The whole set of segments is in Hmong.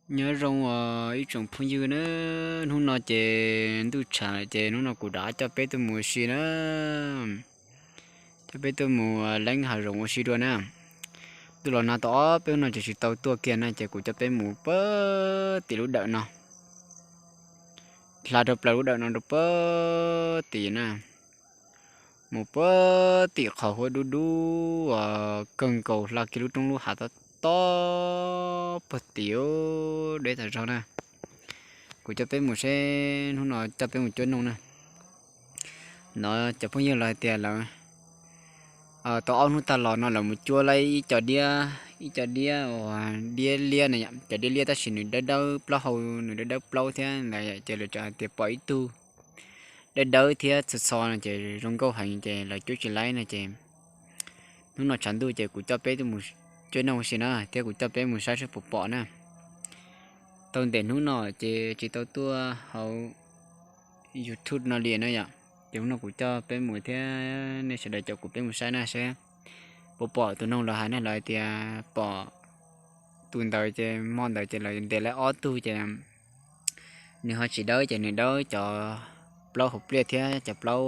Nyob zoo os ib tsoom phooj ywg na, hnub no ces ntuj tshav ces hnub no kuv rov coj peb tuaj mus ua si na. Coj peb tuaj mus leeb hav zoov ua si dua na. Ntuj los nag tau ob peb hnub no ces tsis tau tuaj kiag na ces kuv coj peb mus puag tim lub dawm no, hla rau plaws lub dawm no rau puag tim na. Mus puag tim qhov huab dub dub uas kawg nkaus hla kiag lub roob lub hav tob tob puag tim deb tas zog na. Kuv coj peb mus seb hnub no coj peb mus cuab noog na. No cov phooj ywg lawv hais tias lawv tau ob hnub tag los no lawv mus cuab lawm ib co diab, ib co diab uas diab liab na yom, cov diab liab tab sis nws dawb dawb plaub hau, nws dawb dawb plaub thiab ntawd ces lawv hais tias pom ib tug dawb dawb thiab txho txho no ces zoo nkauj heev ces lawv cuab tsis laib no ces hnub no tshav ntuj ces kuv coj peb tuaj mus cuab noog ua si na thiab kuv coj peb mus saib seb puas pom na. Tau ntev hnub no ces tsis tau tuaj hauv YouTube no li na yom, ces hnub no kuv coj peb mus thiab nej sawv daws caum kuv peb mus saib na seb puas pom tus noog lawv hais na. Lawv hais tias pom tus ntawd ces hmo ntawd ces lawv ntes lawv ob tug ces nws ho tsis dawb ces nws dawb cov plaub hauv pliaj thiab cov plaub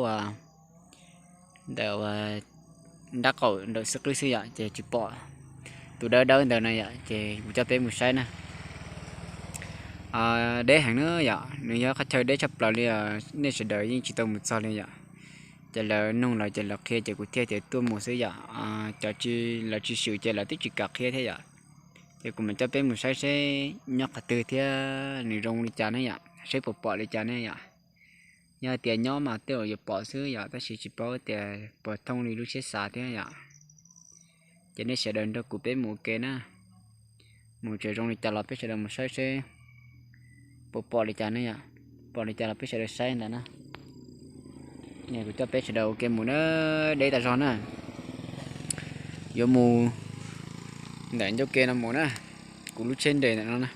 ntawm nrab qaum ntawm xwb qwb xwb yom ces tsis pom tus dawb dawb ntawd na yom ces kuv coj peb mus saib na. Deb heev na yom, nws yog qhov chaw deb tshaj plaws li, nej sawv daws yeej tsis tau mus txog li yom. Ces lawv noog lawv ces lawv qhia ces kuv thiaj tias tuaj mus xwb yom. Cov lawv tsis swm ces lawv twb tsis kam qhia thiab yom. Ces kuv mam coj peb mus saib seb nyob qhov twg thiab nws zoo li cas ne yom, seb puas pom li cas ne yom. Yog tias nyob mas tej zaum yuav pom xwb yom, tab sis tsis paub tias puas thooj li lub siab xav thiab yom. Ces nej sawv daws nrog kuv peb mus ua ke na. Mus tseem zoo li cas los peb sawv daws mus saib seb puas pom li cas ne yom. Pom li cas los peb sawv daws saib ntawd na. Kuv coj peb sawv daws ua ke mus na, deb tas zog na. Yuav mus ntawm ncauj ke no mus na. Kuv lub tsheb nres ntawm no na.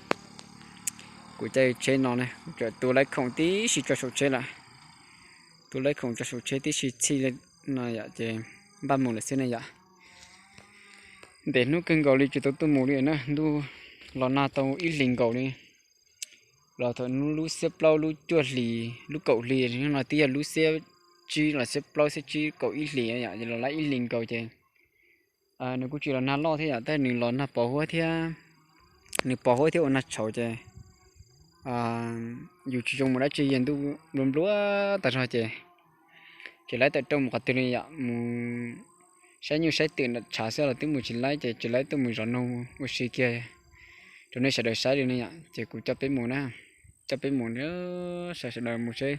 Kuv caij tsheb no na, kuv tseem tu laib khoom tib si tso saum tsheb lawm. Tu laib khoom tso saum tsheb tib si txhij no yom, ces npaj mus lawm xwb na yom. Ntev hnub kawg nkaus li tsis tau tuaj mus li na, ntuj los nag tau ib hlis nkaus li. Los thaum lub xiab plaub lub cuaj hlis lub kaum hlis no twb yog lub xiab tsib los xiab plaub xiab tsib kaum ib hlis yom, los lawm ib hlis nkaus ces nws kuj tsis los nag loj thiab yom, tab nws los nag pos huab thiab, nws pos huab thiab ua nag tshauv ces yus tsis zoo mus dab tsi, yog ntuj nplua nplua tas zog ces tsis laib tawm rooj mus qhov twg li yom, mus saib nyuj saib twm nram tshav xwb los twb mus tsis laib ces tsis laib tuaj mus zov noog ua si kiag rau nej sawv daws saib li ne yom. Ces kuv coj peb mus na, coj peb mus sawv daws mus seb,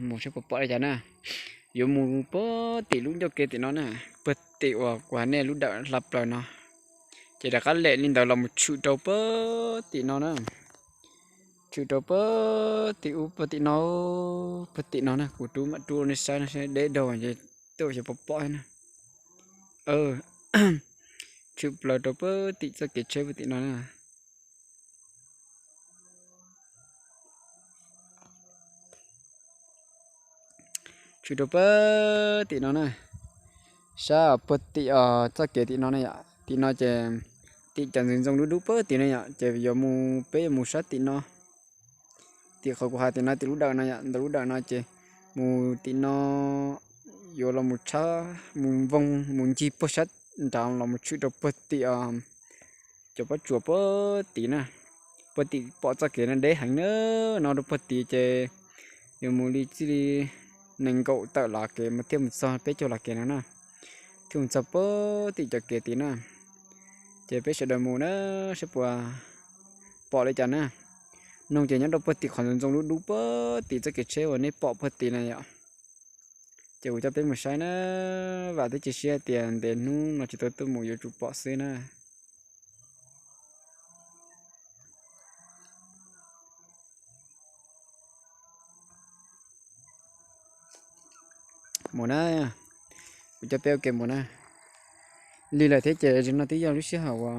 mus seb puas pom li cas na. Yuav mus puag tim lub ncauj ke tim no na, puag tim uas kuv hais nej lub dawm hla plaws no, ces rov qab lem li ntawd los mus tshwm rau puag tim no na. Tshwm rau puag tim ub puag tim no, puag tim no na, kuv rub mam rub nej saib no seb deb dog ces tej zaum xyov puas pom na. Tshwm plaws rau puag tim txoj kev tsheb puag tim no na. Tshwm rau puag tim no na, sab puag tim txoj kev tim no na yom. Tim no ces tim cov ntxoov ntxoo dub dub puag tim no yom, ces yuav mus, peb yuav mus sab tim no. Tim qhov kuv hais tim no, tim lub dawm no yom, ntawm lub dawm no ces mus tim no yuav los mus tshab mus voog mus ncig puag sab nrad los mus tshwm rau puag tim cov pob tsuas puag tim na. Puag tim pom txoj kev no deb heev na, no rau puag tim ces yuav mus li txij li nees nkaum tawm los kev mus thiaj mus txog peb caug los kev no na, thiaj mus txog puag tim cov kev tid na. Ces peb sawv daws mus na, seb puas pom li cas na. Noog ces nyob rau puag tim qhov ntxoov ntxoo dub dub puag tim txoj kev tsheb uas nej pom puag tid na yom. Ces kuv coj peb mus saib na, vam thiab cia siab tias ntev hnub no tsis tau tuaj mus yuav tsum pom xwb na. Mus na, kuv coj peb ua ke mus na. Lig lawm thiab ces no twb yog lub sij hawm uas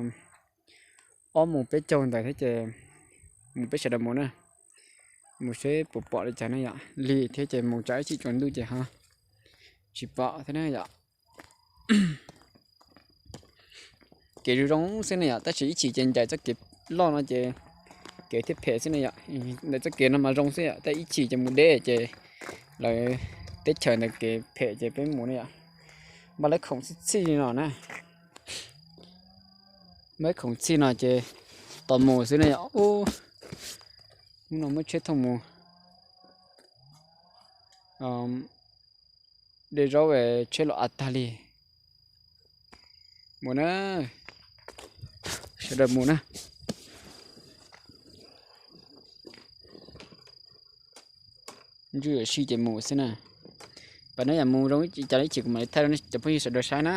ob moos peb caug ntawd thiab ces mus peb sawv daws mus na. Mus seb puas pom li cas na yom. Lig thiab ces mus tsam ib chim tsaus ntuj ces ho tsis pom thiab na yom. Kev zoo zoo xwb na yom, tab sis ib chim ces ncaim txoj kev loj no ces kev thiaj phem xwb ne yom. Ntawm txoj kev no mas zoo xwb yom, tab ib chim ces mus deb ces lawv teb chaws ntawd kev phem ces peb mus ne yom. Npaj lawv khoom txhij txhij li no na. Npaj khoom txhij no ces tos mus xwb ne yom. Ub, hnub no muab tsheb thauj mus de zaub, tsheb los av tag li. Mus na, sawv daws mus na. Ntsuj yuam sij ces mus xwb na. Pas no yam mus zoo cas ib chim kuv mam li thaij rau cov phooj ywg sawv daws saib na.